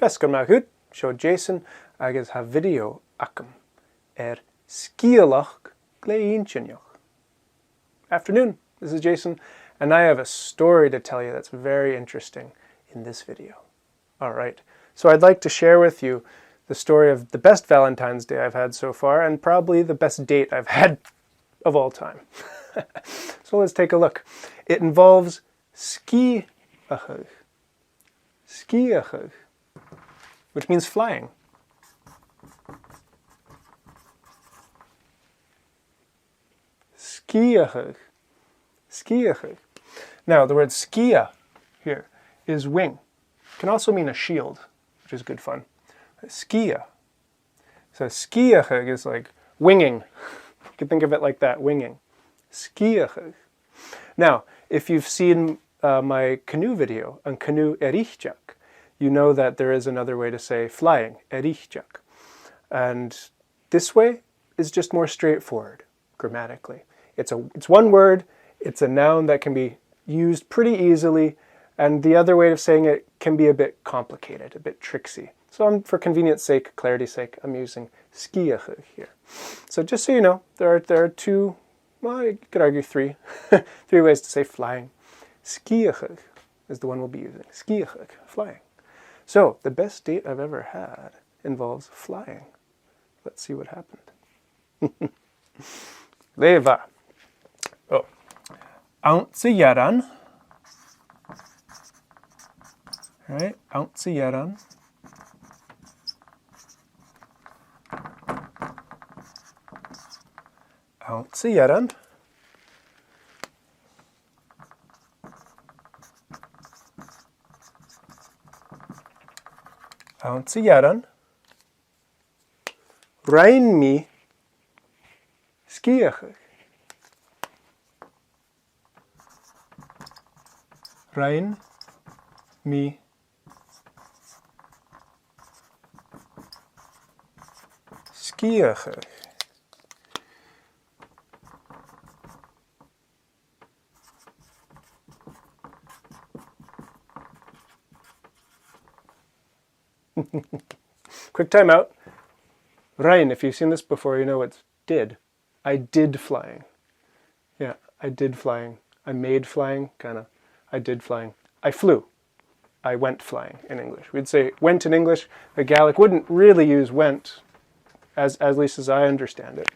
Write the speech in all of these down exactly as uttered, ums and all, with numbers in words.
Feasgar math dhut, seo Jason agus tha video agam air sgeulachd glè inntinneach. Afternoon, this is Jason, and I have a story to tell you that's very interesting in this video. All right, so I'd like to share with you the story of the best Valentine's Day I've had so far, and probably the best date I've had of all time. So let's take a look. It involves sgiathachadh. Sgiathachadh, which means flying. Sgiathachadh. Sgiathachadh. Now, the word sgiath here is wing. It can also mean a shield, which is good fun. Sgiath. So sgiathachadh is like winging. You can think of it like that, winging. Sgiathachadh. Now, if you've seen uh, my canoe video, An Canoe Eirithteach, you know that there is another way to say flying, eirithteach. And this way is just more straightforward grammatically. It's a, it's one word, it's a noun that can be used pretty easily, and the other way of saying it can be a bit complicated, a bit tricksy. So I'm, for convenience sake, clarity's sake, I'm using sgiathachadh here. So just so you know, there are, there are two, well, you could argue three, three ways to say flying. Sgiathachadh is the one we'll be using. Sgiathachadh, flying. So, the best date I've ever had involves flying. Let's see what happened. Glè mhath. Oh. Anns a' ghearran. Right, anns a' ghearran. Anns a' ghearran. Anns a' ghearran. Rinn mi sgiathachadh. Rinn mi sgiathachadh. Quick timeout. Rinn, if you've seen this before, you know it's did. I did flying. Yeah, I did flying. I made flying, kinda. I did flying. I flew. I went flying in English. We'd say went in English. The Gaelic wouldn't really use went, as, at least as I understand it.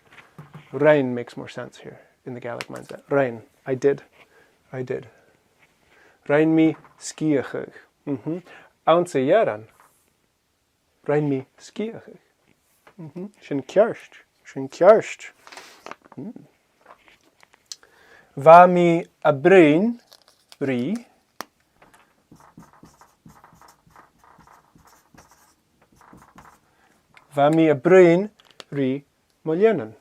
Rinn makes more sense here in the Gaelic mindset. Rinn. I did. I did. Rinn mi sgiathachadh. Mm-hmm. Anns a' ghearran. Rinn mi sgiathachadh. Mhm. Sin ceart. Sin ceart. Mm. Bha mi a' bruidhinn ri. Bha mi a' bruidhinn ri mo leannan.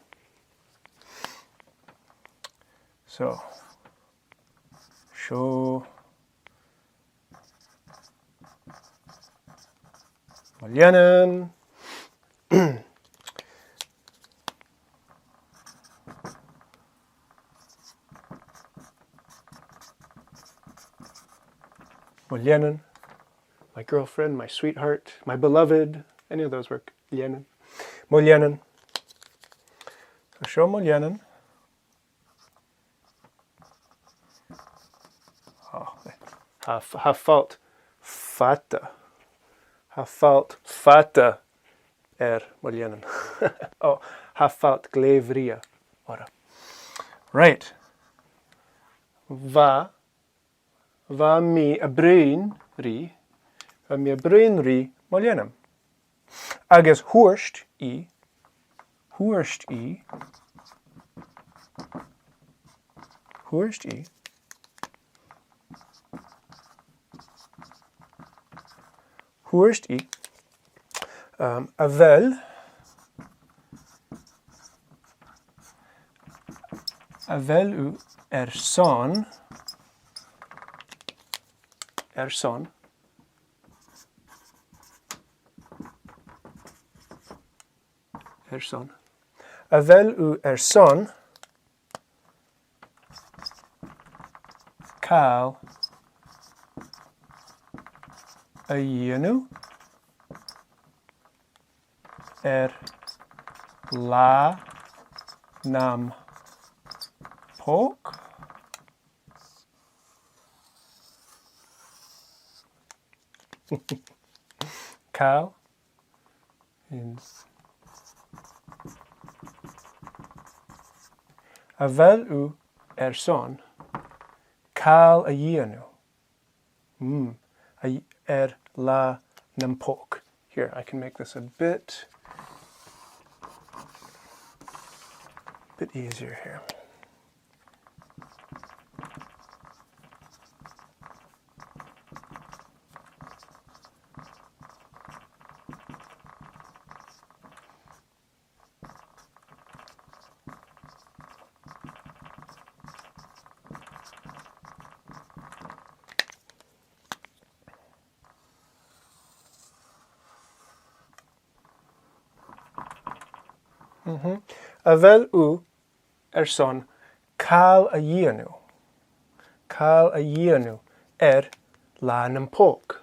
So, seo mo leannan. Mo leannan. My girlfriend, my sweetheart, my beloved. Any of those work. Leannan. Mo leannan. Seo mo leannan. Oh, tha, tha falt fada. Tha falt fada air mo leannan. Oh, tha falt glè bhrèagha orra. Right. Bha, bha mi a' bruidhinn ri, bha mi a' bruidhinn ri mo leannan. Agus thuirt i, thuirt i, thuirt i, thuirt i, um, a bheil, a bheil thu airson, airson, airson. A bheil thu airson càil a dhèanamh? air latha nam pòg. Càil. Ins. A bheil thu airson càil a dhèanamh? Mm. A, air latha nam pòg. Here, I can make this a bit, bit easier here. Mhm. A bheil thu airson càil a dhèanamh? Càil a dhèanamh air latha nam pòg.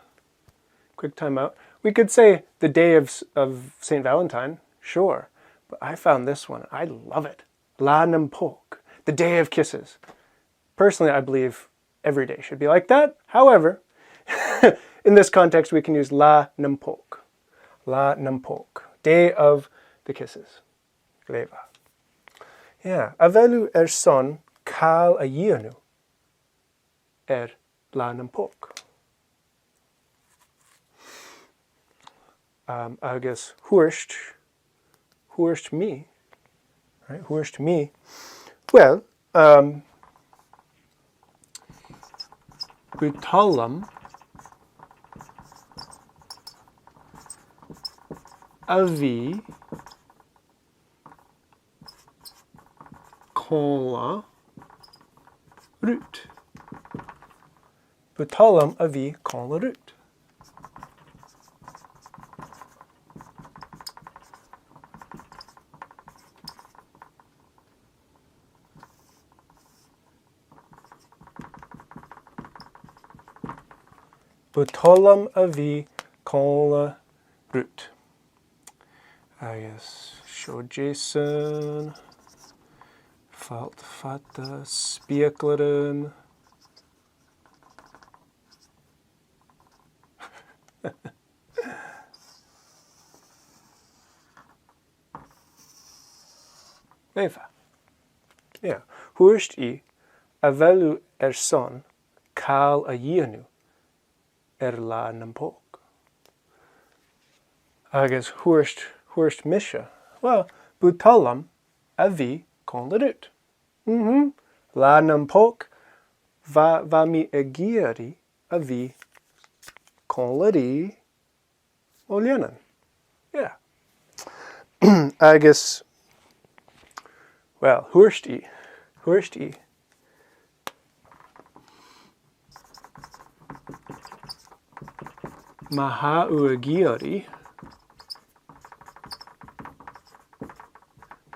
Quick time out. We could say the day of, s- of Saint Valentine, sure. But I found this one. I love it. Latha nam pòg. The day of kisses. Personally, I believe every day should be like that. However, in this context, we can use latha nam pòg. Latha nam pòg. Day of the kisses. Glè mhath. Yeah. A bheil thu airson càil a dhèanamh air latha nam pòg? Um, agus thuirt, thuirt mi, right, thuirt mi, well, um, bu toil leam a bhith còmhla riut. Bu toil leam a bhith còmhla riut. Bu toil leam a bhith còmhla riut. Agus seo Jason. Falt fada, speuclairean. Glè mhath. Yeah. Thuirt i, a bheil thu airson càil a dhèanamh air latha nam pòg? Agus thuirt, thuirt mise, well, bu toil leam a bhith còmhla riut. Mhm. Latha nam pòg, bha, bha mi ag iarraidh a bhith còmhla ri mo leannan. Yeah. Agus, well, thuirt i, thuirt i, ma tha thu ag iarraidh,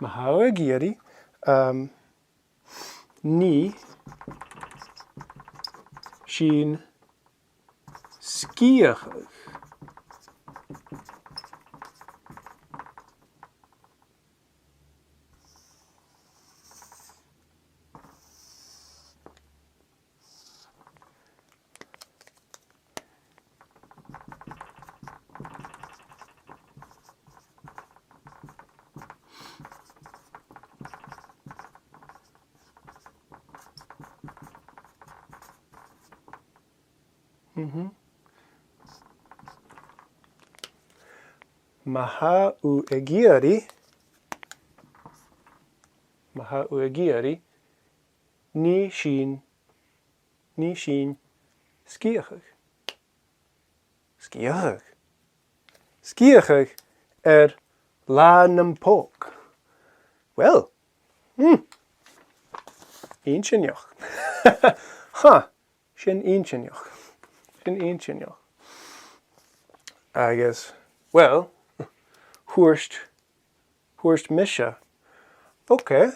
ma tha thu ag iarraidh, um, nì sinn sgiathadh. Mhm. Ma tha thu ag iarraidh, ma tha thu ag iarraidh, nì sinn, nì sinn sgiathadh. Sgiathadh. Sgiathadh air latha nam pòg. Well, hmm. Inntinneach. Ha, sin inntinneach. Sin inntinneach. Agus, well, thuirt, thuirt mise, okay.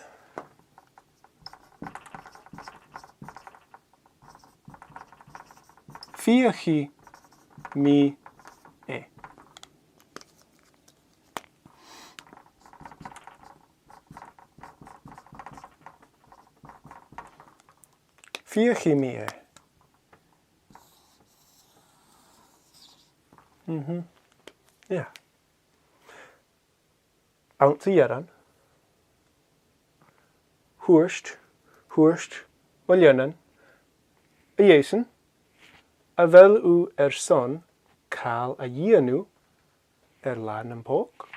Feuchaidh mi e. Feuchaidh mi e. Mhm. Yeah. Anns an earrann, thuirt, thuirt mo leannan, a Jason, a bheil thu airson càil a dhèanamh air Latha nam Poc?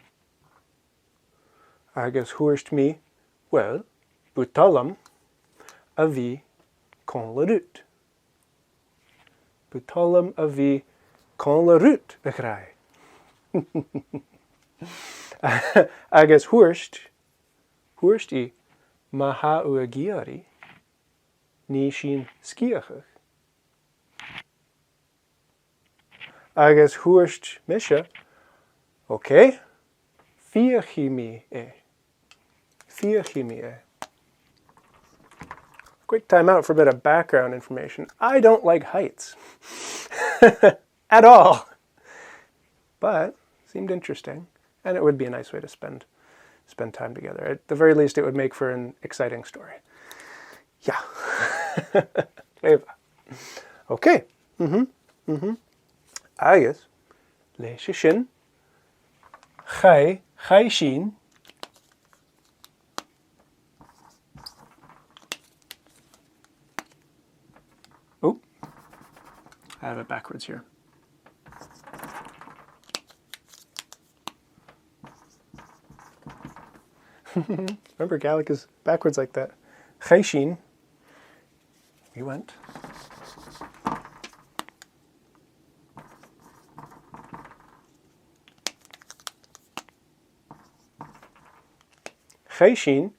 Agus thuirt mi, well, bu toil leam a bhith còmhla riut. Bu toil leam a bhith còmhla riut, a ghràidh. Agus thuirt, thuirt i, ma tha thu ag iarraidh, nì sinn sgitheanach. Agus thuirt mise, okay, feuchaidh mi e. Feuchaidh mi e. Quick time out for a bit of background information. I don't like heights at all. But seemed interesting, and it would be a nice way to spend spend time together. At the very least, it would make for an exciting story. Yeah. Glè mhath. Okay. Mhm. Mhm. Agus leis a sin, chaidh, chaidh sinn. Oh, I have it backwards here. Remember, Gaelic is backwards like that. Chaidh sinn. We went. Chaidh sinn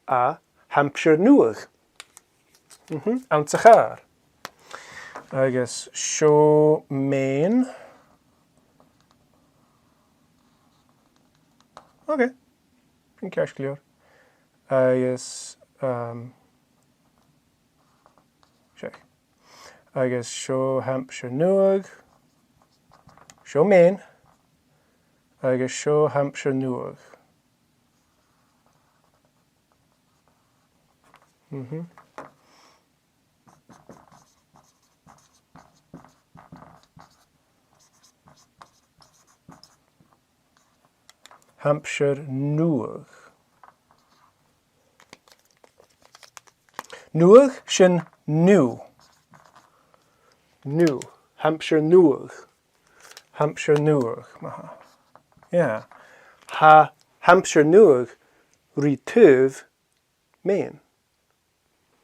a Hampshire Nuadh. Mhm, anns a' chàr. Agus seo Maine. Okay. Sin ceart gu leòr. Agus, um, seo. Agus seo Hampshire Nuadh. Seo Maine. Agus seo Hampshire Nuadh. Mhm. Hampshire Nuadh. Nuadh, sin new. New. Hampshire Nuadh. Hampshire Nuadh, ma-thà. Yeah. Tha Hampshire Nuadh ri taobh Maine.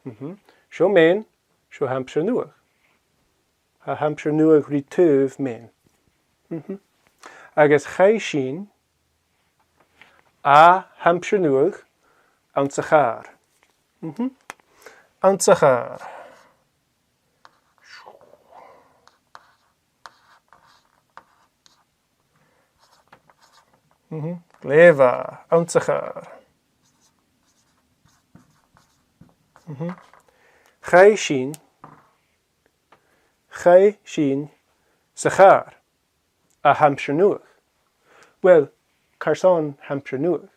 Mhm. Seo Maine, seo Hampshire Nuadh. Tha Hampshire Nuadh ri taobh Maine. Mhm. Agus chaidh sinn a Hampshire Nuadh anns a' chàr. Mhm. Anns a' chàr. Mhm. Glè mhath, anns a' chàr. Mhm. Chaidh sinn, chaidh sinn sa chàr a Hampshire Nuadh. Well, carson Hampshire Nuadh?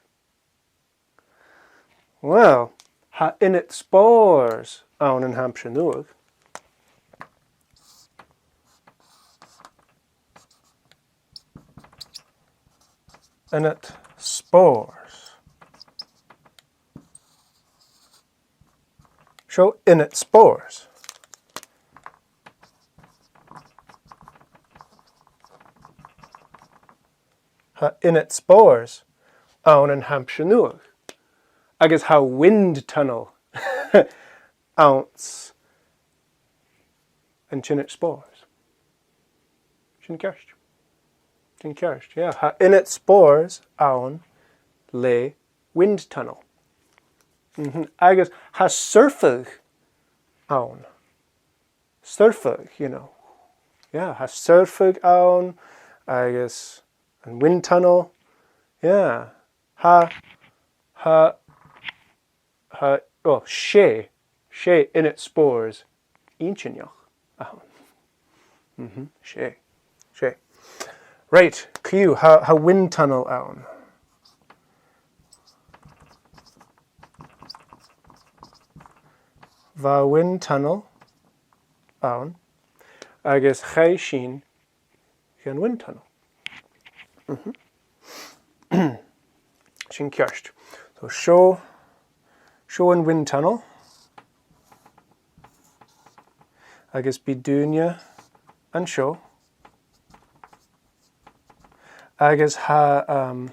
Well, tha ionad spòrs ann an Hampshire Nuadh. Ionad spòrs. Seo ionad spòrs. Tha ionad spòrs ann an Hampshire Nuadh. Agus tha wind tunnel anns an t-ionad spòrs. Sin ceart. Sin ceart, yeah. Tha ionad spòrs ann le wind tunnel. Mhm. Agus tha surfadh ann. Surfadh, you know. Yeah, tha surfadh ann, agus an wind tunnel. Yeah. Tha, tha, tha, well, 's e, 's e ionad spòrs inntinneach a th' ann. Mhm, 's e, 's e. Right, co-dhiù, tha, tha wind tunnel ann. bha wind tunnel ann, agus chaidh sinn dhan wind tunnel. Mhm. Sin ceart. So seo, seo an wind tunnel. Agus bidh daoine an seo. Agus tha, um,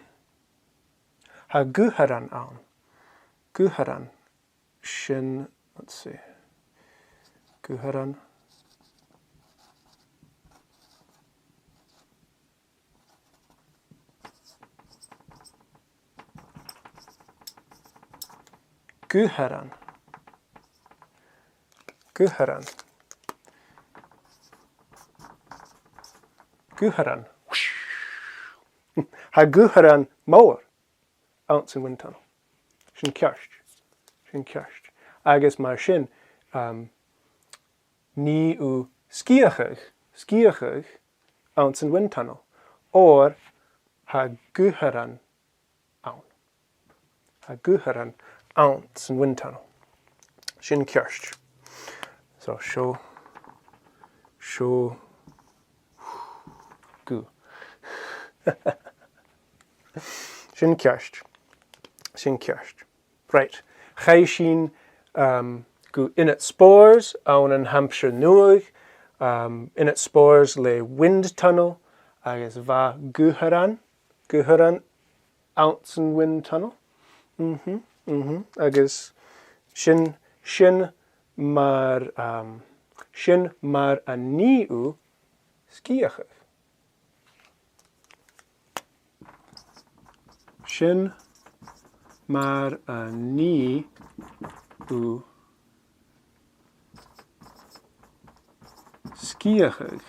tha guthairean ann. Guthairean. Sin, let's see. Guthairean. Guthairean. Guthairean. Guthairean. Tha guthairean mòr anns an wind tunnel. Sin ceart. Sin ceart. Agus mar sin, um, nì thu sgitheadh, sgitheadh anns an wind tunnel, oir tha guthairean ann. Tha guthairean anns an wind tunnel. Sin ceart. So, seo, seo, guth. Sin ceart. Sin ceart. Right. Chaidh sinn, um, gu ionad spòrs ann an Hampshire Nuadh, um, ionad spòrs le wind tunnel, agus bha guthairean, guthairean anns an wind tunnel. Mhm, mhm. Agus sin, sin mar, um, sin mar a nì thu sgitheadh. Sin mar a nì thu sgitheadh.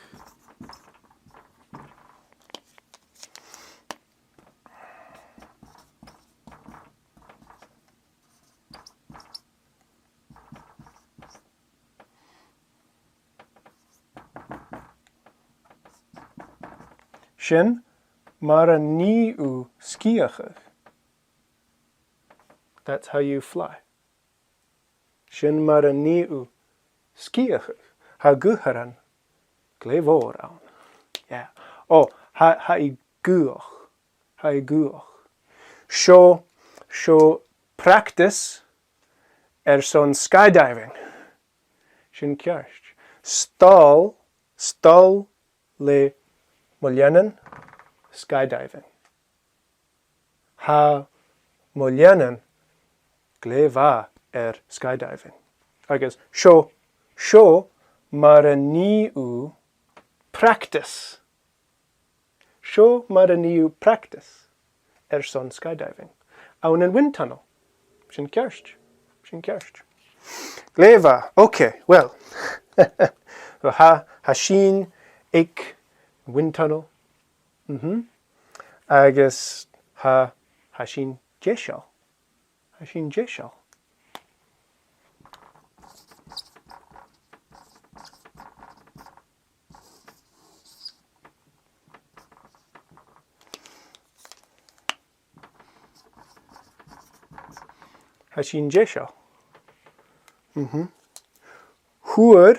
Sin mar a nì thu sgitheadh. That's how you fly. Sin mar a nì thu sgitheadh. Tha guthairean glè mhòr ann. Yeah. Oh, tha, tha i gaothach. Tha i gaothach. Seo, seo practice airson skydiving. Sin ceart. 'S toil, 's toil le mo leannan skydiving. Tha mo leannan glè mhath air skydiving. Agus seo, seo mar a nì thu practice. Seo mar a nì thu practice airson skydiving. Ann an wind tunnel. Sin ceart. Sin ceart. Glè mhath. Okay, well. Tha, tha sinn aig wind tunnel. Mhm. Agus tha, tha sinn deiseil. Tha sinn deiseil. Tha sinn deiseil. Mhm. Fhuair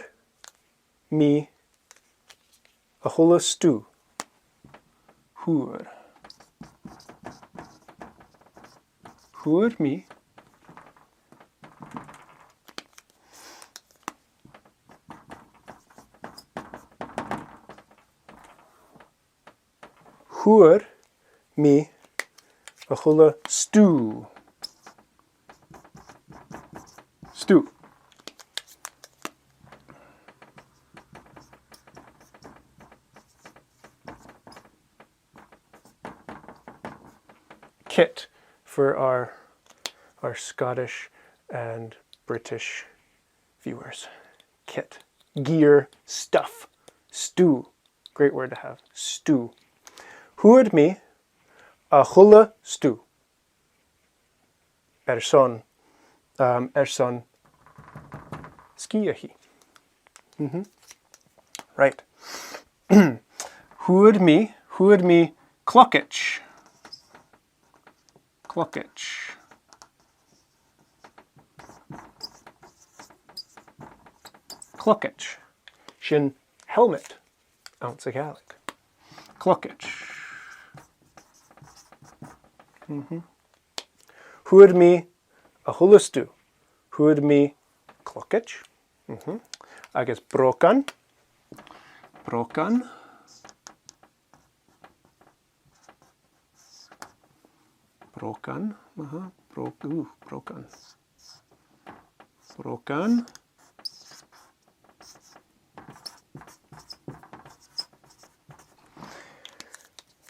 mi a h-uile stuth. Fhuair. Fhuair mi. Fhuair mi a h-uile stuth. Stuth. Kit for our, our Scottish and British viewers. Kit. Gear, stuff. Stuth. Great word to have. Stuth. Fhuair mi a h-uile stuth. Airson, um, airson sgitheadh. Mhm. Right. Fhuair mi, fhuair mi clogaid. Clogaid. clogaid. Sin helmet anns a' Ghàidhlig. Clogaid. Mhm. Fhuair mi, a h-uile stuth. Fhuair mi clogaid. Mhm. Agus brògan. Brògan. Brògan. Aha. Brò-, ù, brògan. Brògan.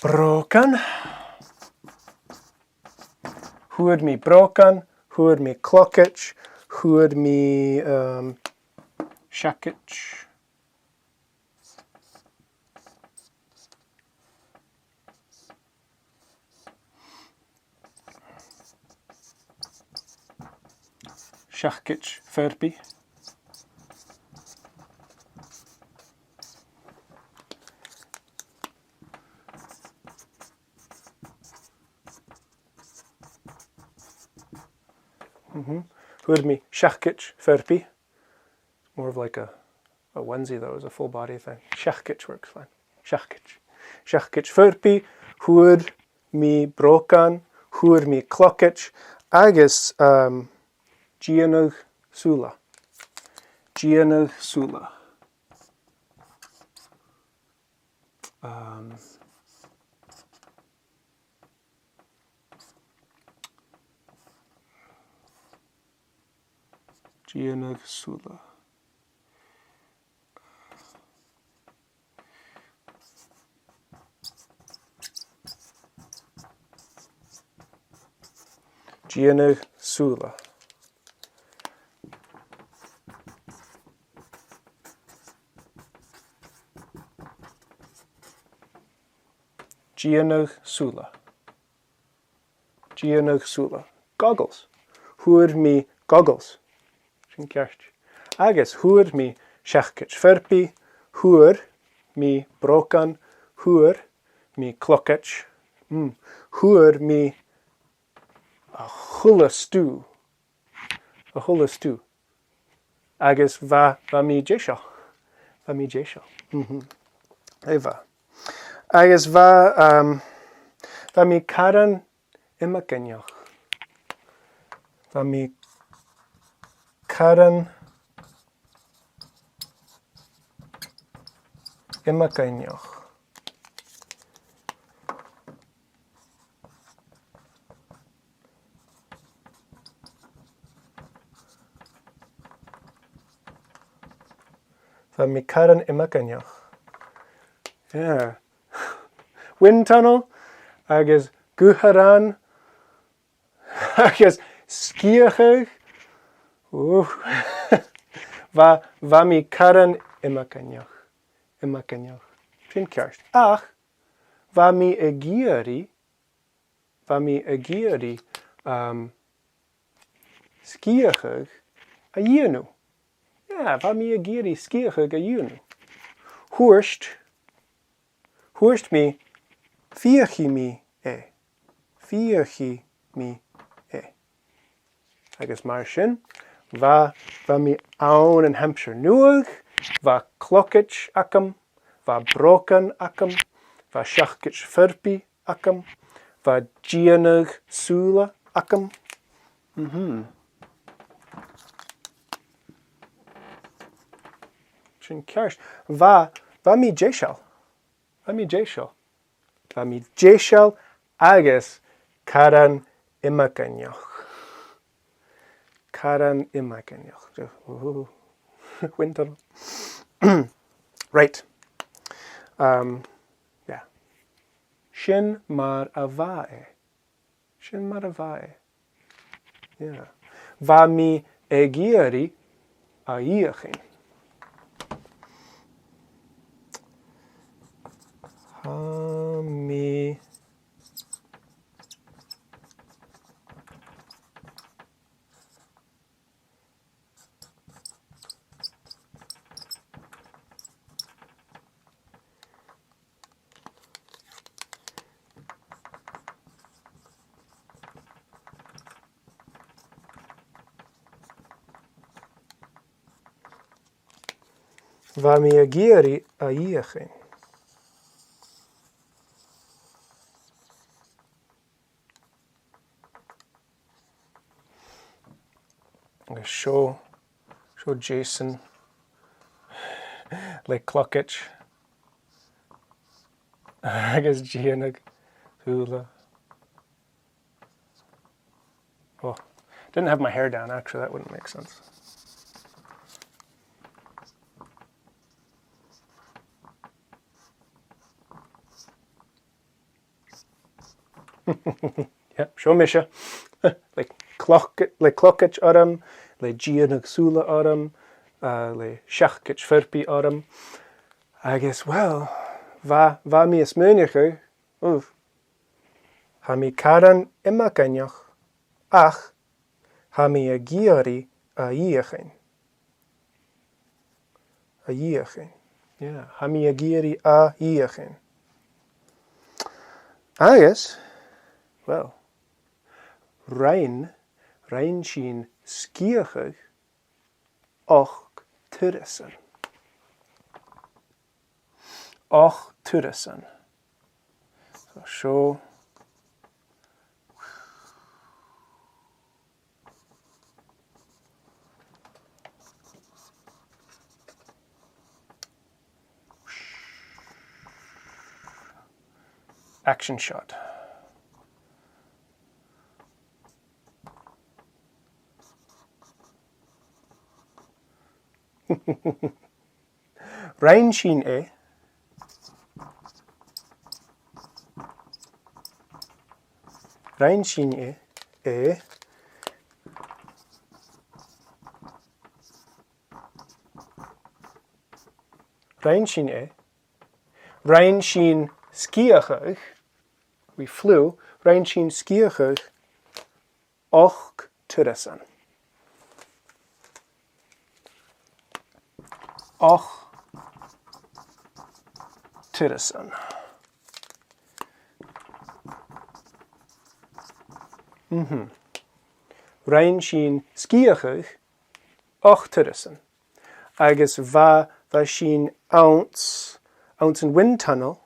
Brògan. Fhuair mi brògan, fhuair mi clogaid, fhuair mi, um, seacaid. Seacaid Furby. Mhm. Fhuair mi seacaid Furby. More of like a, a onesie though, it's a full body thing. Seacaid works fine. Seacaid. Seacaid Furby, fhuair mi brògan, fhuair mi clogaid, agus, um, dèanamh sùla. Dèanamh sùla. Um, dèanamh sùla. Dèanamh sùla. Dèanamh sùla. Dèanamh sùla. Goggles. Fhuair mi goggles. Sin ceart. Agus fhuair mi seacaid Furby, fhuair mi brògan, fhuair mi clogaid, mm, fhuair mi a h-uile stuth. A h-uile stuth. Agus bha, bha mi deiseil. Bha mi deiseil. Mhm. Aidh, bha. Agus bha, um, bha mi caran iomagaineach. Bha mi caran iomagaineach. Bha mi caran iomagaineach. Yeah. Wind tunnel agus gutharan agus sgiathach. Ooh. Bha, bha mi caran iomagaineach. Iomagaineach. Sin ceart. Ach, bha mi ag iarraidh, bha mi ag iarraidh, um, sgiathach a dhèanamh. Yeah, bha mi ag iarraidh sgiathach a dhèanamh. Thuirt, thuirt mi, feuchaidh mi e. Feuchaidh mi e. Agus mar sin, bha, bha mi ann an Hampshire Nuadh, bha clogaid agam, bha brògan agam, bha seacaid Furby agam, bha dèanamh sùla agam. Mhm. Sin ceart. Bha, bha mi deiseil. Bha mi deiseil. Bha mi deiseil agus caran iomagaineach. Caran iomagaineach. Ooh. Wind tunnel. Right. Um, yeah. Sin mar a bha e. Sin mar a bha e. Yeah. Bha mi ag iarraidh a dh'fheuchainn. Tha mi Bha mi ag iarraidh a dh'fheuchainn. Agus seo, seo Jason le clogaid agus dèanamh sùla. Oh, didn't have my hair down, actually, that wouldn't make sense. Yep, seo mise. Le cloc-, le clogaid orm, le dèanamh sùla orm, uh, le seacaid phurpaidh orm. Agus, well, bha, bha mi a' smaoineachadh, uff, tha mi caran iomagaineach, ach tha mi ag iarraidh a dh'fheuchainn. A dh'fheuchainn. Yeah, tha mi ag iarraidh a dh'fheuchainn. Agus, well, rinn, rinn sinn sgiathach ochd turasan. Ochd turasan. So, seo. Action shot. Rinn sinn e. Rinn sinn e, e. Rinn sinn e. Rinn sinn sgiathach. We flew. Rinn sinn sgiathach ochd turasan. Ochd turasan. Mhm. Rinn sinn sgiathach ochd turasan. Agus bha, bha sinn anns, anns an wind tunnel,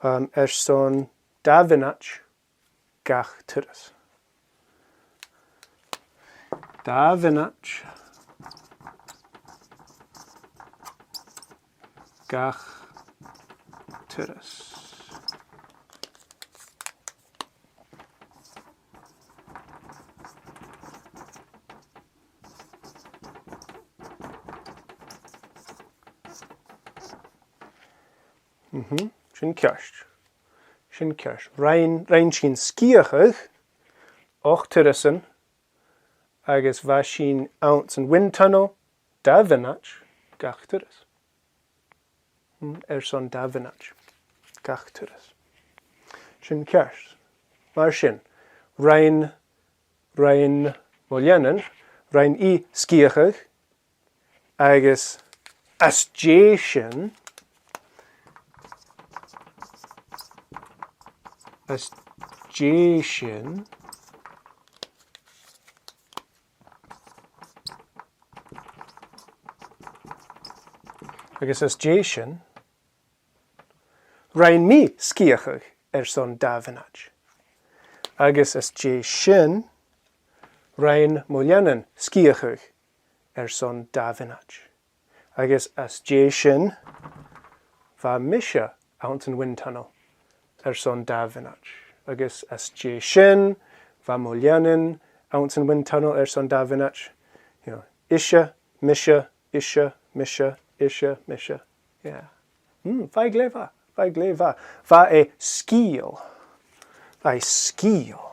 um, airson dà mhionaid gach turas. Dà mhionaid gach turas. Mhm, sin ceart. Sin ceart. Rinn, rinn sinn sgiathach ochd turasan agus bha sinn anns an wind tunnel dà mhionaid gach turas. Hmm, airson dà mhionaid gach turas. Sin ceart. Mar sin, rinn, rinn mo leannan, rinn i sgiathach, agus às dèidh sin, às dèidh sin, agus às dèidh sin, rinn mi sgiathach airson dà mhionaid. Agus às dèidh sin, rinn mo leannan sgiathach airson dà mhionaid. Agus às dèidh sin, bha mise anns an wind tunnel airson dà mhionaid. Agus às dèidh sin, bha mo leannan anns an wind tunnel airson dà mhionaid. You know, ise, mise, ise, mise, ise, mise. Yeah. Mm, bha e glè mhath, bha e glè mhath. Bha e sgìth. Bha e sgìth.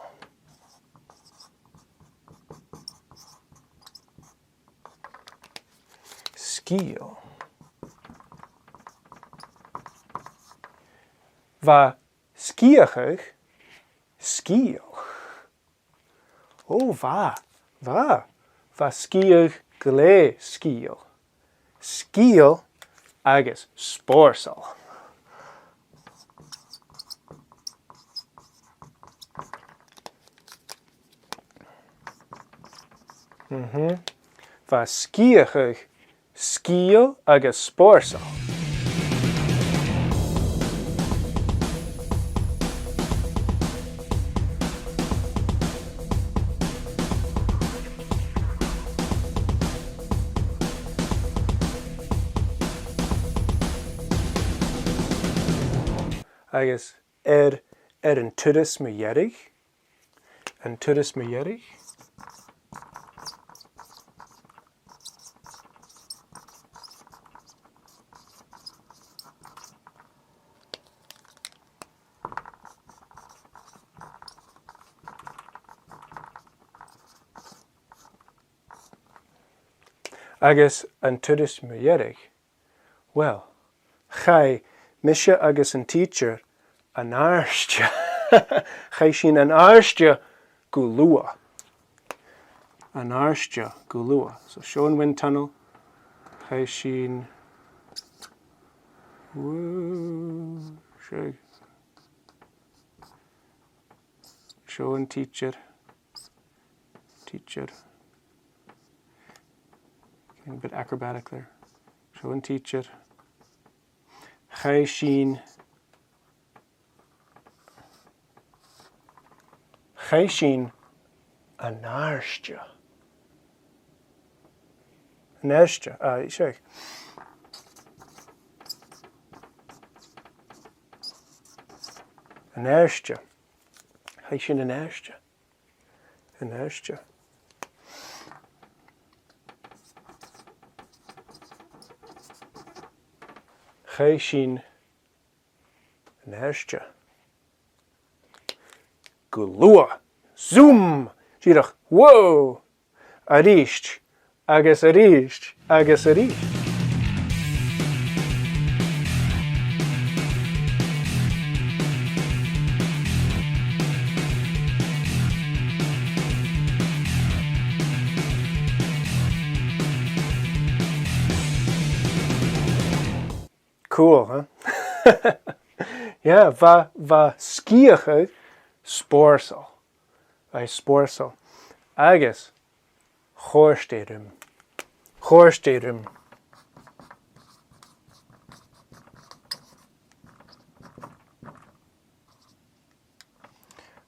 Sgìth. Bha sgiathach sgìth. Ò, bha, bha, bha sgiathach glè sgìth. Sgìth agus spòrsail. Mhm. Bha sgiathach s-, sgìth agus spòrsail. Agus air, air an turas mu dheireadh, an turas mu dheireadh. Agus an turas mu dheireadh, well, chaidh mise agus an tidsear an-àirde. Chaidh sinn an-àirde gu luath. An-àirde gu luath. So seo an wind tunnel. Chaidh sinn. Woo. Seo, seo an tidsear. Tidsear. Getting a bit acrobatic there. Seo an tidsear. Chaidh sinn. Chaidh sinn an-àirde. An-àirde. Ah, seo. An-àirde. Chaidh sinn an-àirde. An-àirde. Chaidh sinn an-àirde. Gu luath. Zoom! Dìreach, wow! A-rithist, agus a-rithist, agus a-rithist. Cool, huh? Yeah, bha, bha sgiathach spòrsail. Bha e spòrsail. Agus chòrd e rium. Chòrd e rium.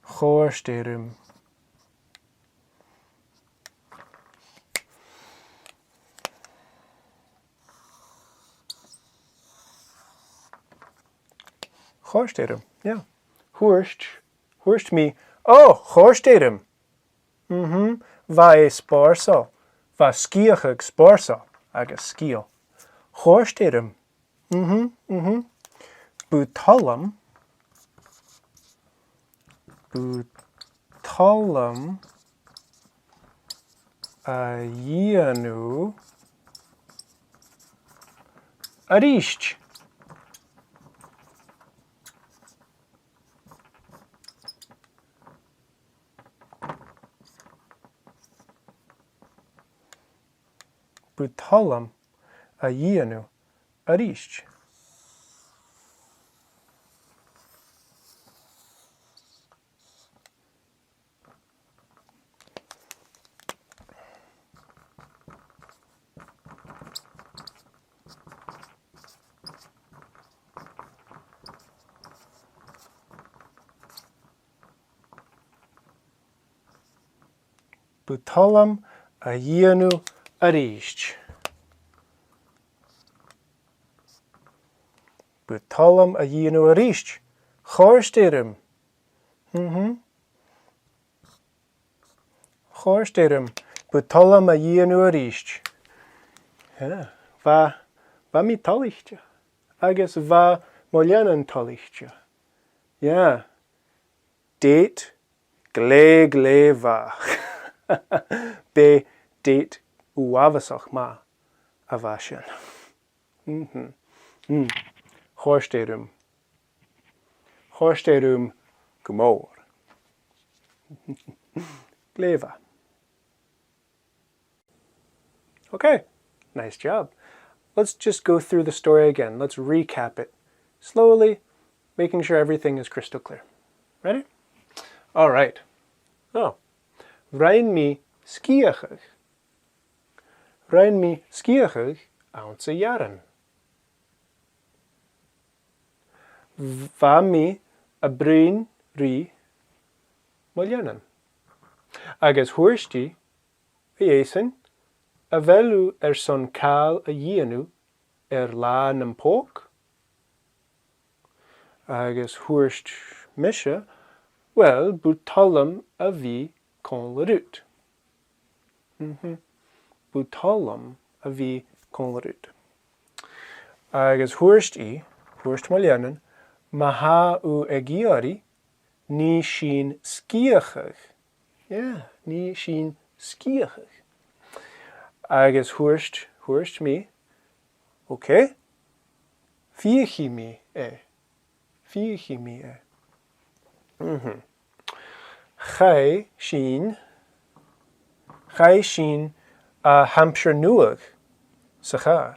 Chòrd e rium. Chòrd e rium, yeah. Thuirt, thuirt mi, oh, chòrd e rium. Mhm, bha e spòrsail, bha sgiathach spòrsail, agus sgiath. Chòrd e rium. Mhm, mhm. Bu toil leam, bu toil leam a dhèanamh a-rithist. Bu toil leam a dhèanamh a-rithist. Bu toil leam a dhèanamh a-rithist. Bu toil leam a dhèanamh a-rithist. Chòrd e rium. Mhm. Chòrd e rium. Bu toil leam a dhèanamh a-rithist. Yeah. Bha, bha mi toilichte. Agus bha mo leannan toilichte. Yeah. Date glè, glè mhath. B' e date uabhasach math a bha sin. Mhm. Mm. Chòrd e rium. Chòrd e rium gu mòr. Glè mhath. Okay, nice job. Let's just go through the story again. Let's recap it slowly, making sure everything is crystal clear. Ready? All right. So, rinn mi sgiathach. Rinn mi sgiathach anns a' ghearran. Bha mi a' bruidhinn ri mo leannan. Agus thuirt i, a Jason, a bheil thu airson càil a dhèanamh air Latha nam Pòg? Agus thuirt mise, uill, bu toil leam a bhith còmhla riut. Mhm. Bu toil leam a bhith còmhla riut. Agus thuirt i, thuirt mo leannan, ma tha thu ag iarraidh, nì sinn sgiathach. Yeah, nì sinn sgiathach. Agus thuirt, thuirt mi, okay, feuchaidh mi e. Feuchaidh mi e. Mhm. Chaidh sinn, chaidh sinn a Hampshire Nuadh sa chàr.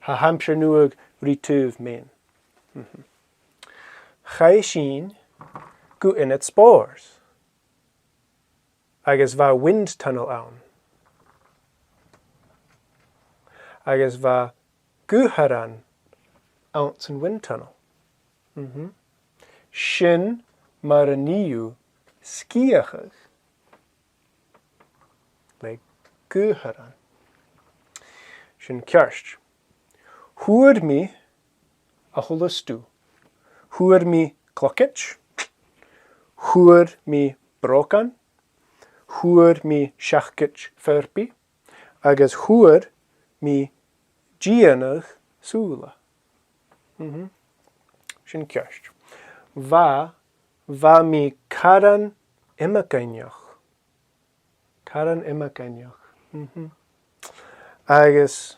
Tha Hampshire Nuadh ri taobh Maine. Mhm. Chaidh sinn gu ionad spòrs. Agus bha wind tunnel ann. Agus bha gutharan anns an wind tunnel. Mhm. Sin mar a nì thu sgiathach le gutharan. Sin ceart. Fhuair mi, a h-uile stuth. Fhuair mi clogaid. Fhuair mi brògan. Fhuair mi seacaid Furby. Agus fhuair mi dìonach sùla. Mhm. Sin ceart. Bha, bha mi caran iomagaineach. Caran iomagaineach. Mhm. Agus,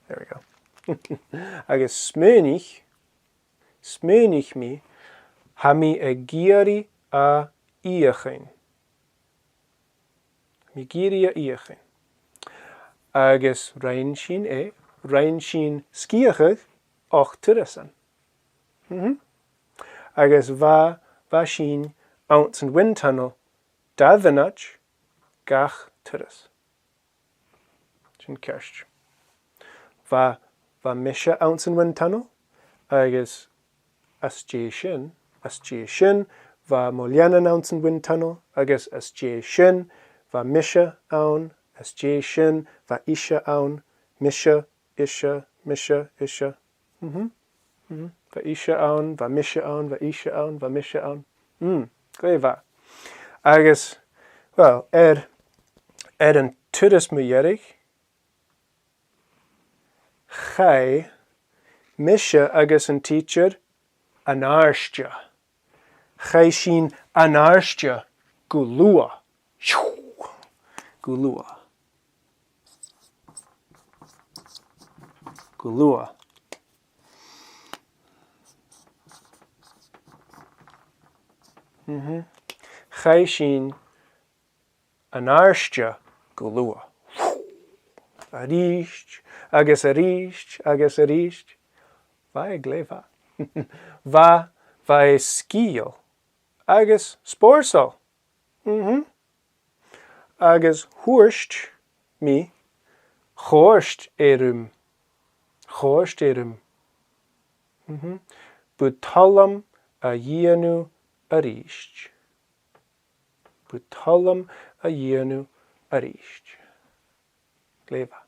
there we go. Agus smaoinich, smaoinich mi, tha mi ag iarraidh a dh'fheuchainn. Tha mi ag iarraidh a dh'fheuchainn. Agus rinn sinn e, rinn sinn sgiathach ochd tursan. Mhm. Agus bha, bha sinn anns an wind tunnel dà mhionaid gach turas. Sin ceart. Bha, bha mise anns an wind tunnel, agus às dèidh sin, às dèidh sin, bha mo leannan anns an wind tunnel, agus às dèidh sin, bha mise ann, às dèidh sin, bha ise ann, mise, ise, mise, ise. Mhm. Mhm. Bha ise ann, bha mise ann, bha ise ann, bha mise ann. Mm, glè mhath. Agus, well, air, air an turas mu dheireadh, chaidh mise agus an tidsear an-àirde. Chaidh sinn an-àirde gu luath. Gu luath. Gu luath. Mhm. Chaidh sinn an-àirde gu luath. A-rithist, agus a-rithist, agus a-rithist. Bha e glè mhath. Bha, bha e sgìth agus spòrsail. Mhm. Agus thuirt mi, chòrd e rium. Chòrd e rium. Mhm. Bu toil leam a dhèanamh a-rithist. Bu toil leam a dhèanamh a-rithist. Glè mhath.